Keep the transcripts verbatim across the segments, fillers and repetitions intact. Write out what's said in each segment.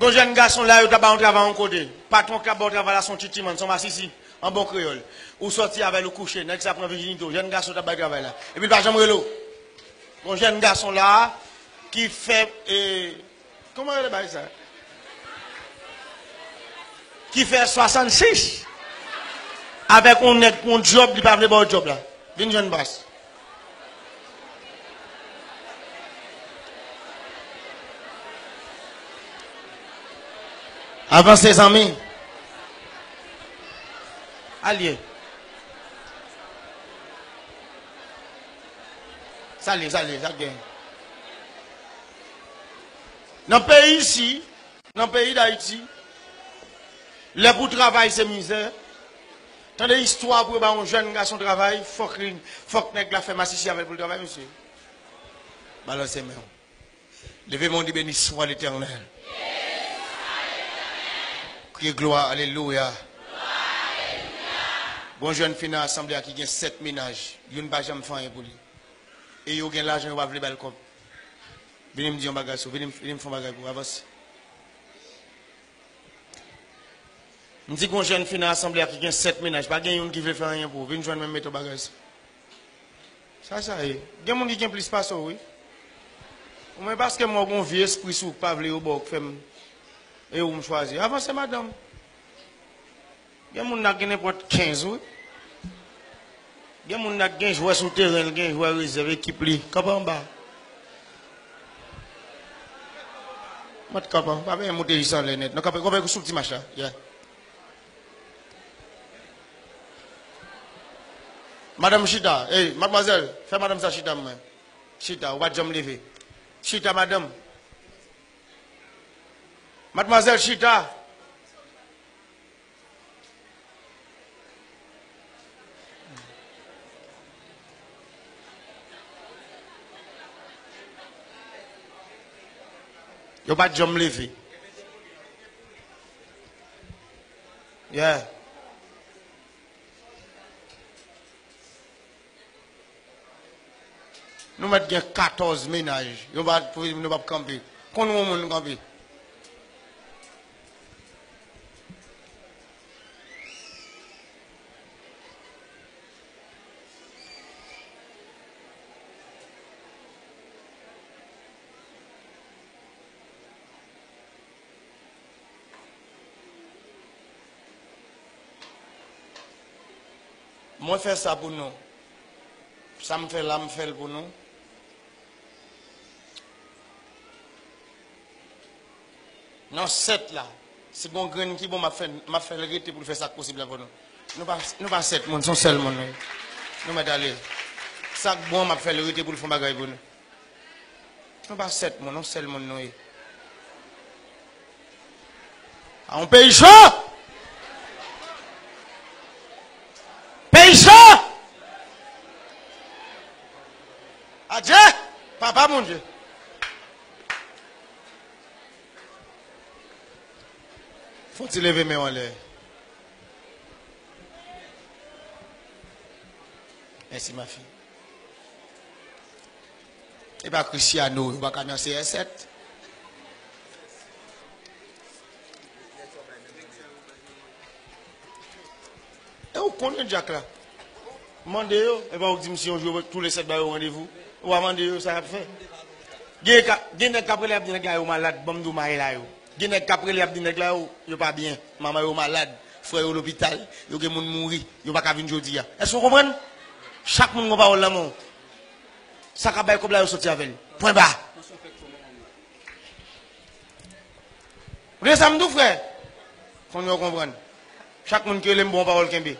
Gon jèn gason la, yo ta ba yon travay yon kote. Patwon k ap ba w travay la se yon ti timoun, se yon masisi, an bon kreyòl. Ou sòti avè l, ou kouche, nèg sa pran vijinite w, jèn gason t ap bay travay la. Epi l pa janm rele w. Gon jèn gason la, ki fè, e, kòman rele bagay sa? Ki fè swasannsis. Avèk yon nèg pou yon djòb, li pa vle ba w djòb la. Vin jwenn bas. Avanse, zanmi. Al ye. Sa l ye, sa l ye, sa k gen. Nan peyi isi, nan peyi Dayiti, lè pou travay se mizè. Tande istwa pou yo ba yon jèn gason travay, fòk li, fòk nèg la fè masisi avè l pou l travay, mesye. Balanse men w. Leve men w, di, Béni soit l'Éternel. Kriye glwa, alelouya. Gon jèn fi nan asanble a ki gen sèt mennaj, youn pa janm fè anyen pou li. E yo gen lajan, yo pa vle ba l kòb. Vini m di yon bagay sou, vini m, vini m fè yon bagay pou w, avanse. M di gon jèn fi nan asanble a ki gen sèt mennaj, pa gen youn ki vle fè anyen pou ou. Vin jwenn mwen, m mete w bagay sa. Sa, sa ye. Gen moun ki gen plis pase w, wi. Ou menm paske m wè w gon vye espri sou ou k pa vle yo ba w k fè m, e ou m chwazi. Avanse, madanm. Gen moun nan gen nenpòt kenz, wi. Gen moun nan gen jwè sou teren, l gen jwè rezèv ekip li. Kanpe anba. Mwen t kanpe, pa benyen moute jis anlè nèt. Non, kanpe, kanpe sou ti mach la. Yeah. Madanm chita, ey, madmwazèl, fè madanm sa chita mwen. Chita, ou pa t janm leve. Chita, madanm. Madmwazèl, chita. Yo pa t janm leve. Yeah. Nou mèt gen katòz mennaj. Yo pa, nou p ap kanpe. Konn yon moun kanpe. Mwen fè sa pou nou. Sa m fè la, m fè l pou nou. Nan sèt la, si gon grenn ki bon, m ap fè, m ap fè l rete pou l fè sa k posib la pou nou. Nou pa, nou pa sèt moun, se yon sèl moun nou ye. Nou mèt ale. Sa k bon, m ap fè l rete pou l fè yon bagay pou nou. Nou pa sèt moun, yon sèl moun nou ye. A yon peyi cho! Peyi cho! Adye! Papa Bondye! Fò ti leve men w anlè. Mèsi, ma fille. E pa Cristiano, yo pa ka nan C R sèt. E ou konnen Dyak la. Mande yo, e pa ou k di m si yon jou tou le sèt ba yo randevou. Ou a mande yo sa y ap fè. Gen ka, gen nèg k ap rele y ap di nèg la yo malad, ban m di w may la yo. Gen nèg k ap rele y ap di nèg la yo, yo pa byen, manman yo malad, frè yo lopital, yo gen moun mouri, yo pa ka vin jodi a. Èske w konprann? Chak moun gon pawòl nan men w. Sa k ap bay kòb la yo soti avè l. Pwen ba. Ou tande sa m di w, frè? Fò nou konprann. Chak moun ki rele m bon pawòl kenbe.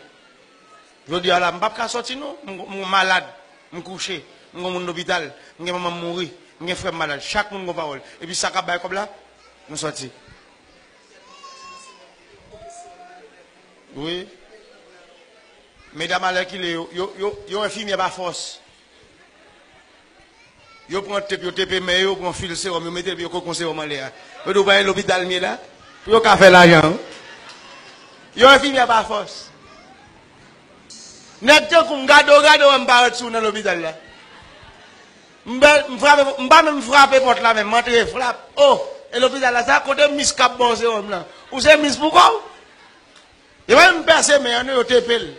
Jodi a la, m p ap ka sòti non. M, m malad, m kouche, m gon moun lopital, m gen manman m mouri, m gen frè m malad. Chak moun gon pawòl. Epi sa k ap bay kòb la, nou sòti. Wi. Medam alèkile yo, yo, yo, yo enfimyè pa fòs. Yo pran tep, yo tepe men yo, pran fil sewòm, yo mete l, epi yo koke yon sewòm anlè a. Yo di w pa gen lopital m ye la? Pou yo ka fè lajan, wi. Yo enfimyè pa fòs. Nèg tankou m, gade w, gade w, m parèt sou w nan lopital la. M bè, m frape, m pa menm frape pòt la, men m antre, frap. Oh! E lopital la, sa kote mis k ap ba w sewòm nan? Ou se mis pou kò w? Yo pa menm pèse men an non, yo tepe l.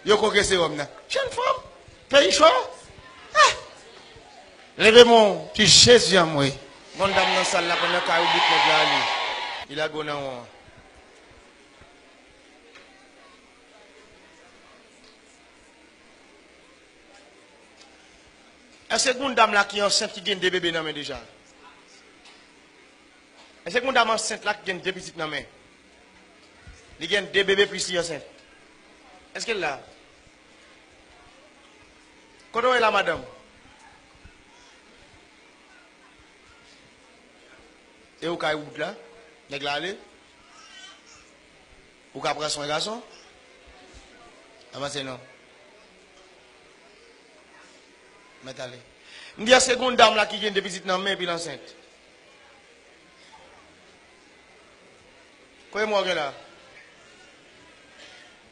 Yo koke sewòm nan. Jèn fanm, peyi cho. Ah! Leve men w, di Jezi anmwe. Gon dam nan sal la pandan kay ou bout nèg la ale. Li lage w nan won an. Èske gon dam la ki ansent ki gen de bebe nan men deja? Èske gon dam ansent la ki gen de pitit nan men? Li gen de bebe plis li ansent. Èske l la? Kote w ye la, madanm? E ou kay ou bout la? Nèg la ale? Ou ka pran swen gason? Avanse non. Mèt ale. M di, èske gon dam la ki gen de pitit nan men epi l ansent? Konbyen mwa w gen la?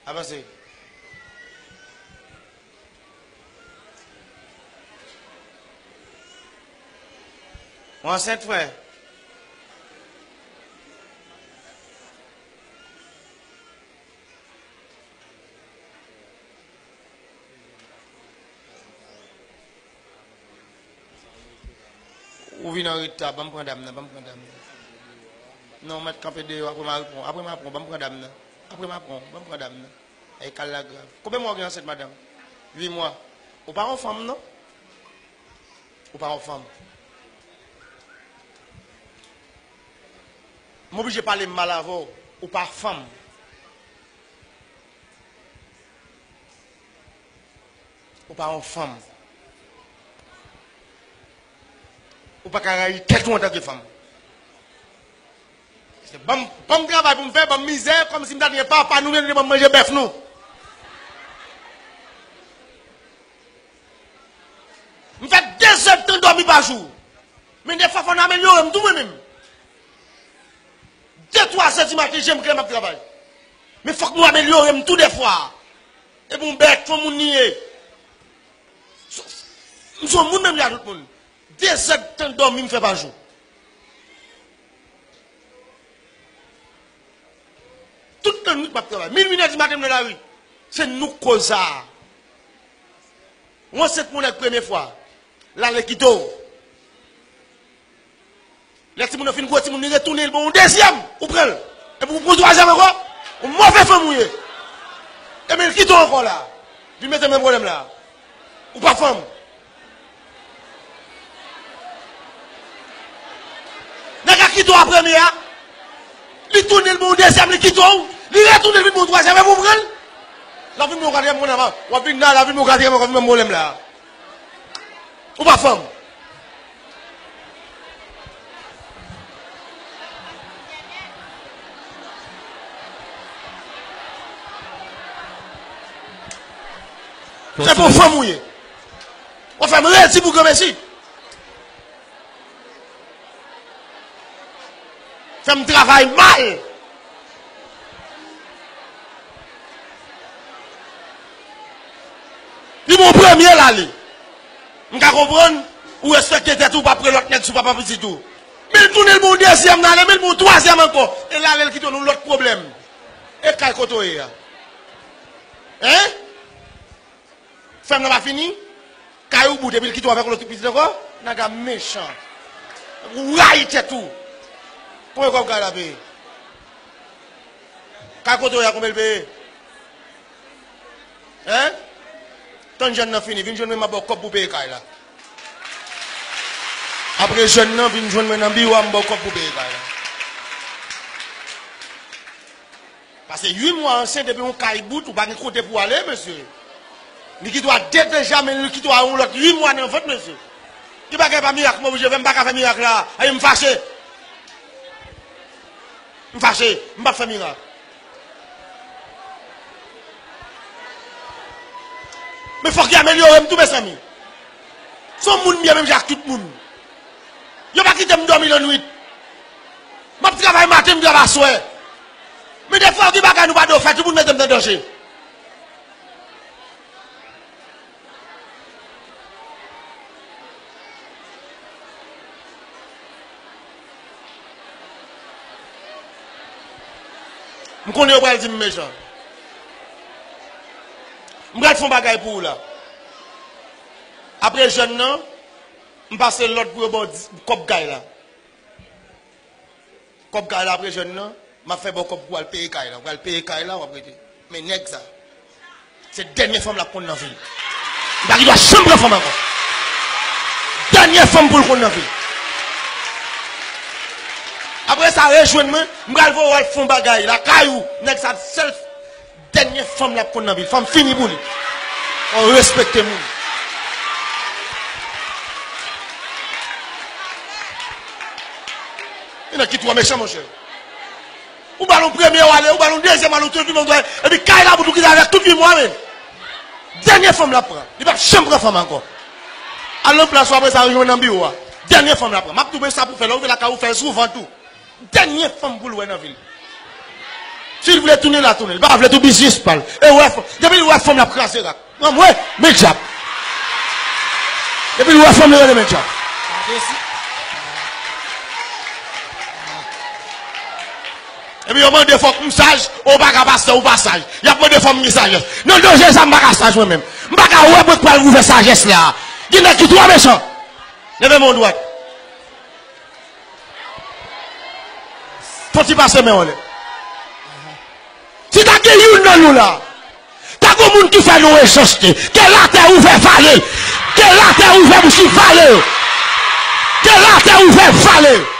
Avanse. Ou ansent, frè? Ou vin an reta, ban m pran dam nan, ban m pran dam nan. Non, mèt kanpe deyò, apre m a pran, apre m a pran, ban m pran dam nan. Apre m a pran, ban m pran dam nan. Ay, kal la grav. Konbyen mwa w gen ansent, madanm? Uit mwa. Ou pa yon fanm, non? Ou pa yon fanm. M oblije pale mal avè w. Ou pa fanm. Ou pa yon fanm. Ou pa ka rayi tèt ou antanke fanm. Se ban m, ban m travay pou m fè, ban m mizè, kòmsi m ta di papa nou vin ban m manje bèf nou. M fè de zèdtan dòmi pa jou. Men defwa fò n amelyore m tou mwen menm. De, twa zè di maten, je m klè m ap travay. Men fòk nou amelyore m tou defwa. Epi yon bèt, fò moun li ye. M se yon moun menm jan ak tout moun. De zèdtan dòmi m fè pa jou. Tout lannwit m ap travay. Minwi, inè di maten m nan lari. Se nou k koz sa a. Ou ansent pou yon nèg premye fwa. L ale kite w. Lè timoun nan fin gwo, timoun li retounen, li ban w yon dezyèm, ou pran l. Epi ou pran twazyèm ankò, yon move fanm ou ye. Ebyen, li kite w ankò la. Vin mete menm pwoblèm la. Ou pa fanm. Nèg la kite w a premye a, li tounen, li ban w dezyèm, li kite w, li retounen, li vin ban w twazyèm, epi ou pran l. L ap vin ban w katriyèm, kounye a, w ap vin la, l ap vin ban w katriyèm ankò, vin menm pwoblèm la. Ou pa fanm. Se pou fanm ou ye. Ou fè m redi pou granmesi. Fè m travay mal. Li bon premye l ale. M ka konprann, ou respekte tèt ou, pa pran lòt nèg sou papa pitit ou. Men l tounen l bon dezyèm nan ale, men l bon twazyèm ankò. E l ale l kite w nan lòt pwoblèm. E kay kote w ye a? Hein? Fèm nan pa fini? Kay ou bout epi l kite w avèk yon lòt pitit ankò? Nèg la mechan. Ou rayi tèt ou. Konbyen kòb kay la peye? Kay kote w ye a, konbyen l peye? Hein? Tann jèn nan fini. Vin jwenn mwen, m ap ba w kòb pou peye kay la. Apre jèn nan, vin jwenn mwen nan biwo a, m ba w kòb pou peye kay la. Pase uit mwa ansent epi yon kay bout, ou pa gen kote pou w ale, mesye. Li kite w a de deja, men li kite w a yon lòt uit mwa nan vant, mesye. Ki bagay pa mirak, m oblije fè, m pa ka fè mirak la. Ayi, m fache. M fache, m p ap fè mirak. Men fòk yo amelyore m tou, mezanmi. Se yon moun m ye menm jan ak tout moun. Yo pa kite m dòmi lannwit. M ap travay maten, m travay aswè. Men defwa, gen bagay nou pa dwe fè, tout moun mete m nan danje. M konnen yo pral di m mechan. M pral fè yon bagay pou ou la. Apre jèn nan, m pase lòd pou yo ba w di- kòb kay la. Kòb kay la apre jèn nan, m ap fè ba w kòb pou w al peye kay la. W al peye kay la, w ap rete. Men nèg sa, se dènye fanm l ap konn nan vil. Li pa gen dwa janm pran fanm ankò. Dènye fanm pou l konn nan vil. Apre sa, rejwenn mwen, m pral voye w al fè yon bagay lakay ou. Nèg sa, sèl dènye fanm l ap konn nan vil. Fanm fini pou li. Fò w respekte moun. Li nan ki twò mechan, monchè. Ou ba l yon premye, w ale, ou ba l yon dezyèm, ale, ou tout vi m, epi kay la pou tou kite avèk tout vi m, w a men. Dènye fanm l ap pran. Li p ap janm pran fanm ankò. Al nan plas ou, apre sa, rejwenn nan biwo a. Dènye fanm l ap pran. M ap tou bay sa pou fè, lè w rive lakay ou, fè l souvan tou. Dènye fanm pou l wè nan vi l. Si l vle tounen, l a tounen. Li pa vle tou, biznis pa l. E wè fanm. Depi l wè fanm, l ap kraze rak. Mwen, mwen, men dyab. Depi l wè fanm, li rele men dyab. Epi yo mande fòk m saj, ou pa ka pastè, ou pa saj. Y ap mande fò m gen sajès. Nan danje sa, m pa ka saj mwen menm. M pa ka wè mwen k pral ouvè sajès la. Gen nèg ki twò mechan. Leve men w dwat. Fò ti pase men w anlè. Si ta gen youn nan nou la, ta gen moun ki fè nou echanste. Ke latè ouvè vale l. Ke latè ouvè bouch li vale yo. Ke latè ouvè vale yo.